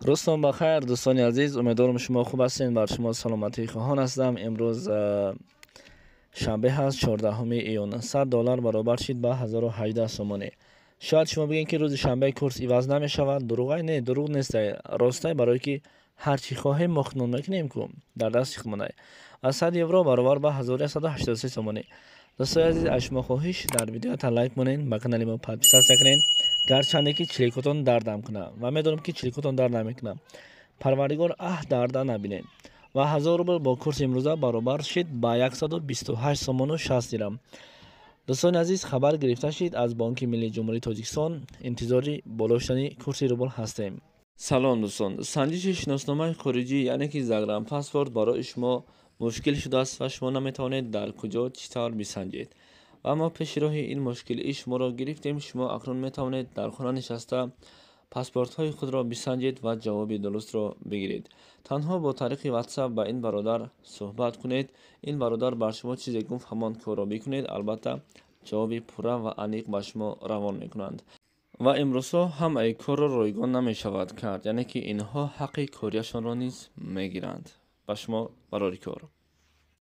Рӯзтон ба хайр, дӯстони азиз. Умедворам, шумо хуб ҳастед. Бар шумо саломатӣ хоҳон ҳастам. Имрӯз шанбе ҳаст, 14 июн. 100 доллар баробар шид ба 1018 сомонӣ. Шояд шумо бигӯед, ки рӯзи шанбе курс иваз намешавад. Дурӯғай? Не, дурӯғ нестай, ростай, барое ки ҳар чӣ хоҳем, мо худмон мекунем ку, дар дасти худмонай. Ва 100 евро баробар ба 1183 сомонӣ. Дӯстои азиз, аз шумо хоҳиш: дар видеота лайк монед, ба канали мо подписаться кунед, гарчанде ки чиликотон дардам кунад, ва медонам, ки чиликотон дард намекунад. Парвардигор аҳ дарда набинед. Ва 1000 рубл бо курси имрӯза баробар шид ба 128 сомону 60 дирам. Дӯстони азиз, хабар гирифта шид аз Бонки миллии Ҷумҳурии Тоҷикистон. Интизори боло шудани курси рубл ҳастем. Салом, дӯстон. Санҷиши шиносномаи хориҷӣ, яъне ки загранпаспорт, барои шумо мушкил шудааст ва шумо наметавонед дар куҷо, чӣ тавр бисанҷед. Ва мо пеши роҳи ин мушкилии шуморо гирифтем. Шумо акнун метавонед дар хона нишаста паспортҳои худро бисанҷед ва ҷавоби дурустро бигиред. Танҳо бо тариқи WhatsApp ба ин бародар суҳбат кунед. Ин бародар бар шумо чизе гуфт, ҳамон корро бикунед. Албатта, ҷавоби пурра ва аниқ ба шумо равон мекунанд. Ва имрӯзҳо ҳамаи корро ройгон намешавад кард, яъне ки инҳо ҳаққи кориашонро низ мегиранд. Ба шумо барори кор.